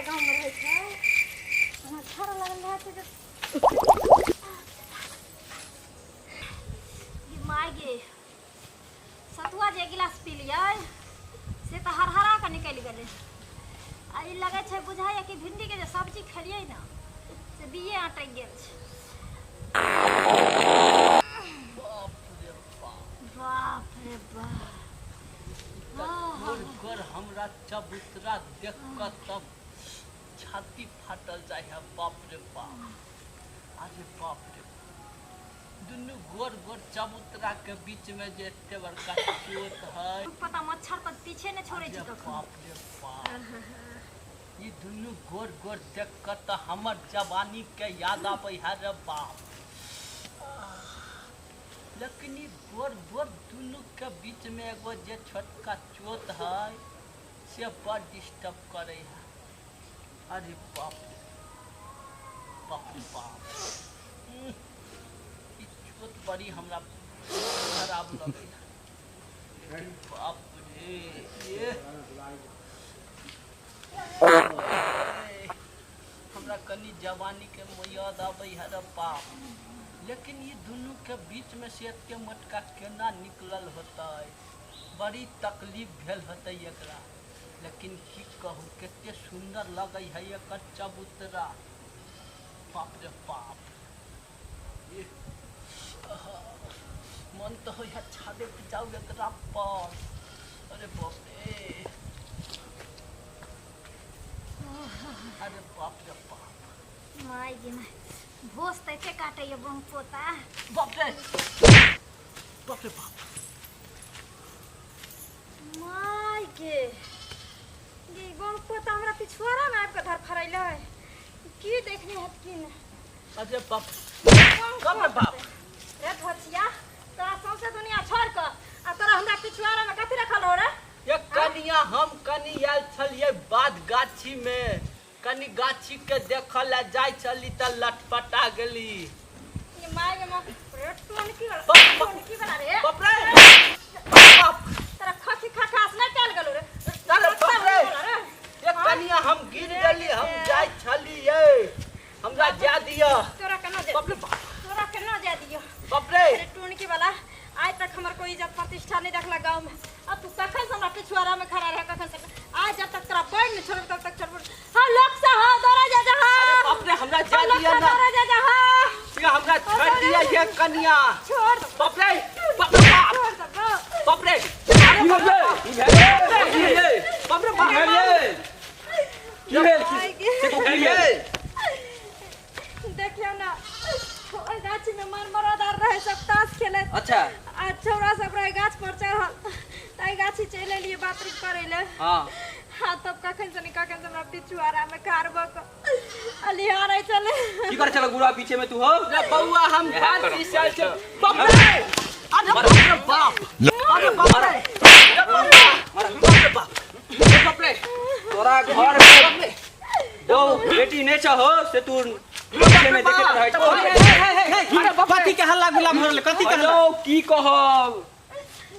गाँव में रहै छै, हमरा झाड़ लागल रहै छै जे गे माय गे, सतुआ जे एक गिलास पी लियै से तऽ हरहरा कऽ निकलि गेलै। आ ई लगै छै बुझाइए कि भिंडीके जे सब्जी खेलियै ने से बीए अटकि गेल छै। बाप रे बाप, बाप रे बाप, गोर गोर हमरा चबूतरा देख कऽ तब छाती फाटल जाइ है। बाप रे बाप, अरे बाप रे, दुनू गोर गोर चबूतरा के बीच में जे एते बड़का चोट है। पता मच्छर तऽ पीछे नहि छोड़ै छै अरे कखनो। बाप रे बाप, ई दुनू गोर गोर देख कऽ तऽ हमर जवानी के याद आबै है रे बाप। लेकिन ई गोर गोर दुनू के बीच में एगो जे छोटका चोट है से बड़ डिस्टर्ब करे है। अरे बाप रे बाप रे बाप, ई चोट बड़ी हमरा खराब लगै है। लेकिन बाप रे, ये हमरा कनि जवानी के याद आबै है रे बाप। लेकिन ई दुनू के बीच में से एते मोटका केना निकलल होतै? बड़ी तकलीफ भेल होतै एकरा। लेकिन की कहू, कते सुन्दर लगै है एकर चबूतरा। बाप रे बाप, ये मन तऽ होइ है छादे जाउ एकरा पर। अरे बाप रे, अरे बाप रे बाप, माय गे माय, भोस तऽ एते काटैए बहु पोता। बाप रे बाप रे बाप, माय गे गे, बहु पोता हमरा पिछुआरा मे आबि कऽ धरफड़ैलै, की देखने हैत की नहि। अरे बाप बाप रे बाप, रे धोचिया, तोरा सौंसे दुनिया छोड़ कऽ आ तोरा हमरा पिछुआरा मे कथी रखल हो रे? ये कनिया, हम कनि आयल छलियै बाध गाछी में, कनि गाछी के देखऽ लए जाइ छली तऽ लटपटा गेली। ये my गे माय, रे टोनकी वाला, बाप, बाप। टोनकी वाला रे। बाप रे बाप, तोरा खसी खखास नहि कयल गेलो रे? अरे बाप रे। वाला रे। ये कनिया, हम गिर गेली, हम जाइ छलियै, हमरा जा दिअ। तोरा केना दे, बाप रे बाप, तोरा केना जाय दियो? बाप रे। अरे टोनकी वाला, आइ तक हमर कोई इज्जत प्रतिष्ठा नहीं देखला गांव में, अब तू कखन से हमरा पिछुआरा में खड़ा रह, कखन से। आज जब तक तोरा पैर नहीं छोड़ब तब तक छोड़ब। हाँ लोक से, हाँ दौड़ा जा जा, हाँ। अरे बाप रे, हमरा जा हाँ, लोक दिअ से ना। दौड़ा जा जा, हाँ। ये हमरा छोड़ दिया ये कनिया। छोड़ दो। बाप रे बाप रे बाप, छोड़ दो। बाप रे, अरे बाप रे बाप, बाप रे बाप, की भेल? आइ गे। की भेल? देखियौ ना, ओहि गाछी में मन मरद आर रहे सब ताश खेलैत। अच्छा। आ छौड़ा सब रहे गाछ पर चढ़ल, ताहि गाछी चलि एलियै बाथरूम करै लए। हाँ। हाँ, तब कखन से कखन से हमरा पिछुआरा में कार भऽ कऽ अलिहारै छलै। की करे चलो गुरुआ पीछे में तू हो? रे बौआ, हम इएह बात करब ई साल से। पड़ै। बाप रे, अरे बाप रे बाप, अरे बाप रे, रे बौआ, बाप रे बाप, रे बाप रे। तोरा घर में दो बेटी नहीं चाहो से तू पीछे में देखैत रहै छौ। अरे बाप रे। कथी के हल्ला गुल्ला भऽ रहलै? कथी के हल्ला? हेलो, की कहब,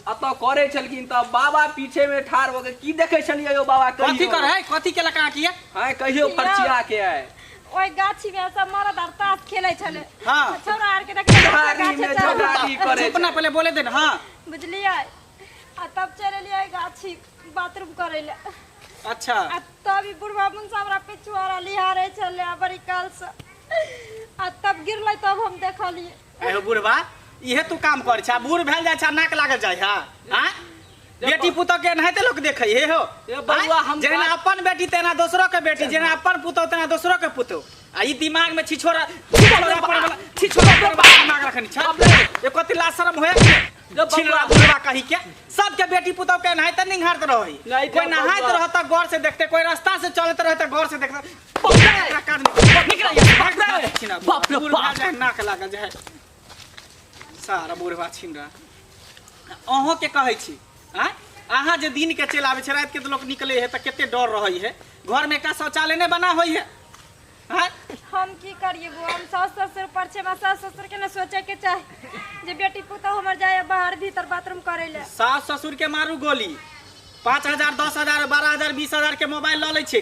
अतऽ करै छलखिन तऽ बाबा पीछे में ठाढ़ भऽ के की देखै छलियै यौ बाबा? कथी कहियौ करै? कथी केलक अहाँ किया? हाँ कहियौ, फरचिया के आय। ओहि गाछी में सब मरद आर ताश खेलै छलै। हाँ। छौड़ा आर के देखै झाड़ी में झगड़ारी करै। चुप ना, पहिले बोले दे ना। हाँ। बुझलियै, आ तब चलि एलियै गाछी बाथरूम करै लए। अच्छा। आ तब ई बुढ़वा मुनसा हमरा पिछुआरा लिहारै छलै आ बड़ी काल से, आ तब गिरलै तब हम देखलियै। एहो बुढ़वा, इहे तू काम कर छा, बूढ़ भेल जाइ छा, नाक लागल जाइ है। हाँ, बेटी पुतोह के एनाहिते लोक देखै हे हो? ए बौआ, हम जेना अपन बेटी तेना दोसरो के बेटी, जेना अपन पुतोह तेना दोसरो के पुतोह। आ ई दिमाग में छिछोरा छिछोरा पर वाला, छिछोरा पर वाला दिमाग रखनी छा। ये कथी ला शर्म होय? रे बौआ। छिनरा बुढ़वा कही के सबके बेटी पुतोह के एनाहिते निंघारत रहै। नहीं कोई रे नहाइत बौआ। रहत गौर से देखते, कोई रास्ता से चलत रहत गौर से देखते। बाप रे। एकरा काज नहीं। निकल यहाँ, भाग जा, छिना। बाप रे बूढ़ बाप। भए जाए, नाक लागल जाए। सारा बुढ़वा छिन रहा। अहों के कहै छी, आँय, अहाँ जे दिन के चलि आबै छै, राति के तऽ लोक निकले है तऽ कते डर रहै है। घर में एकटा शौचालय नहि बना होइ है? आँय? हम की करिए बुआ, हम सास ससुर पर छै, हमरा सास ससुर के ने सोचे के चाही जे बेटी पुतोह हमर जाय बाहर भीतर बाथरूम करै लए। सास ससुर के मारू गोली। 5,000, 10,000, 12,000, 20,000 के मोबाइल लऽ लै छै।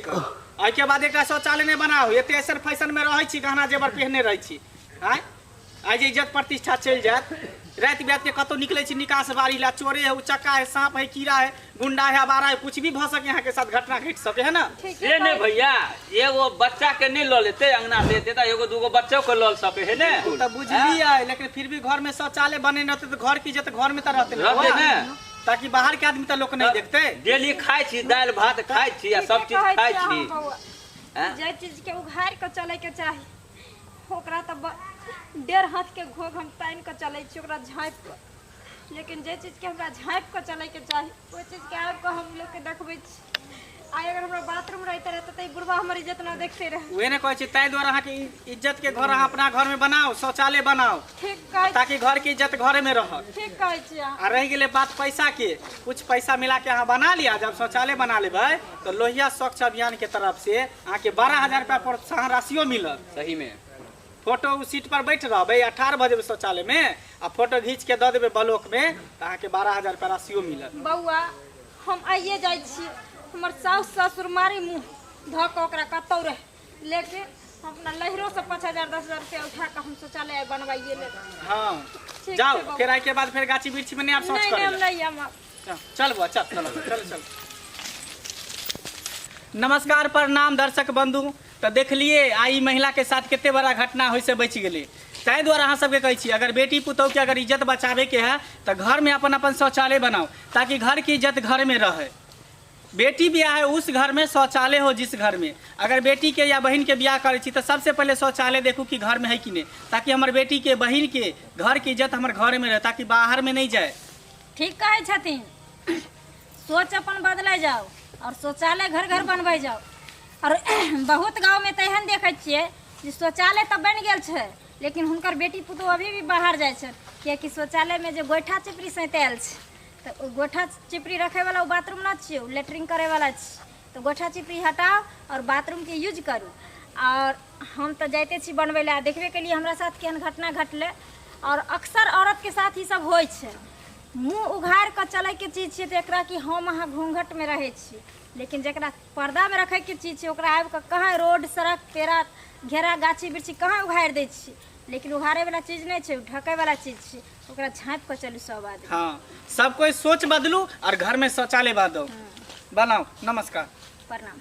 एहिके बाद एकटा शौचालय नहि बनाउ। एते ऐसन फैशन में रहै छी, गहना जेवर पहने रहै छी, आँय आइ जे इज्जत प्रतिष्ठा चलि जायत। राति बिराति के कतौ निकलै छी निकास बारी ला, चोरे है, उचक्का है, सांप है, कीड़ा है, गुंडा है, आवारा है, कुछ भी भऽ सके, अहाँके साथ घटना घटि सके है ना। ठीके से नहि कहै। भैया, एगो बच्चा के नहि लऽ लेतै अंगना से एतै तऽ एगो दूगो बच्चो के लऽ सकै है ने। ओ तऽ बुझलियै, लेकिन फिर भी घर में शौचालय बने रहतै तऽ घर की इज्जत घर में तऽ रहतै ने रहतै बौआ। ने। ताकि बाहर के आदमी तऽ लोक नहि देखतै। डेली खाइ छी, दालि भात खाइ छी आ सब ठीके चीज कहै खाइ छियै छी। अहाँ बौआ। आँय? जाहि चीजके उघारि कऽ चलैके चाही ओकरा तऽ 1.5 हाथ के घोघ हम तानि कऽ चलै छी ओकरा झाँपि कऽ, लेकिन जे चीजके हमरा झाँपि कऽ चलैके चाही ओहि चीजके आबि कऽ हम लोकके देखबै छी। आइ अगर हमरा बाथरूम रहिते रहते तऽ ई बुढ़बा हमर इज्जत ना देखते रहे। उहे ने कहै छी, ताहि दुआरे अहाँके इज्जत के घर अहाँ अपना घर में बनाउ, शौचालय बनाउ। ठीक कहै। ताकि घर के इज्जत घरे में रहत। ठीक कहै छी अहाँ। आ रहि गेलै बात पैसा के, कुछ पैसा मिला के अहाँ बना लिअ। जब शौचालय बना लेबै तऽ लोहिया स्वच्छ अभियान के तरफ से अहाँके 12,000 रुपया प्रोत्साहन राशियो मिलत। सही में। फोटो उ सीट पर बैठ रहबै आ ठाढ़ भऽ जेबै शौचालय में आ फोटो घीच के दऽ देबै ब्लॉक में तऽ अहाँके 12,000 रुपया राशियो मिलत। बौआ, हम आइए जाइ छी, हमर साउस ससुर मारी मुँह धऽ कऽ ओकरा कतहु रहै, लेकिन हम अपना लहिरोसँ 5,000 10,000 रुपया उठा कऽ हम शौचालय आइ बनवाइए लेब। हाँ। ठीक जाओ। छै बौआ। फेर आइके बाद फेर गाछी वृक्ष में नहीं आब शौच नहि करै नहि, हम लए। नहि आयब आब। चल बौआ, चल चल चल चल। नमस्कार, प्रणाम दर्शक बंधु। तऽ देखलिए आइ ई महिला के साथ कते बड़ा घटना होइ से बचि गेलै। ताहि दुआरे अहाँ सबके कहै छी, अगर बेटी पुतोहु के अगर इज्जत बचाबे के है तऽ घर में अपन अपन शौचालय बनाउ, ताकि घर की इज्जत घर में रहे। बेटी ब्याह है उस घर में शौचालय हो जिस घर में। अगर बेटी के या बहिन के ब्याह करै छी तऽ सबसे पहले शौचालय देखू कि घर में है कि नहीं, ताकि हमर बेटी के बहिन के घर के इज्जत हमर घर में रहे, ताकि बाहर में नहीं जाए। ठीक कहै छथिन। सोच अपन बदलै जाउ और शौचालय घर घर बनबै जाउ। और बहुत गाँवमे तऽ एहन देखै छियै जे शौचालय तऽ बनि गेल छै, लेकिन हुनकर बेटी पुतोहु अभी भी बाहर जाइ छै, किएकि शौचालयमे जे गोइठा चिपड़ी सैंतायल छै तऽ ओ गोइठा चिपड़ी रखैवला ओ बाथरूम नहि छियै, ओ लेटरिन करैवला छै। तऽ गोइठा चिपड़ी हटाउ आओर बाथरूमके यूज करू। आओर हम तऽ जाइते छी बनबै लए, देखबे केलियै हमरा साथ केहन घटना घटलै। आओर अक्सर औरतके साथ ई सब होइ छै। मुँह उघारि कऽ चलैके चीज छियै तऽ एकरा कि हम अहाँ घूँघटमे रहै छी, लेकिन जकरा पर्दामे रखैके चीज छै ओकरा आबि कऽ कहाँ रोड सड़क पेड़ा घेरा गाछी वृक्षी कहाँ उघारि दै छियै। लेकिन उघारैवला चीज नहि छै, ओ ढकैवला चीज छै, ओकरा झाँपि कऽ चलू सब आदमी। हाँ, सब कोई सोच बदलू और घर में शौचालय बनाओ। नमस्कार। प्रणाम।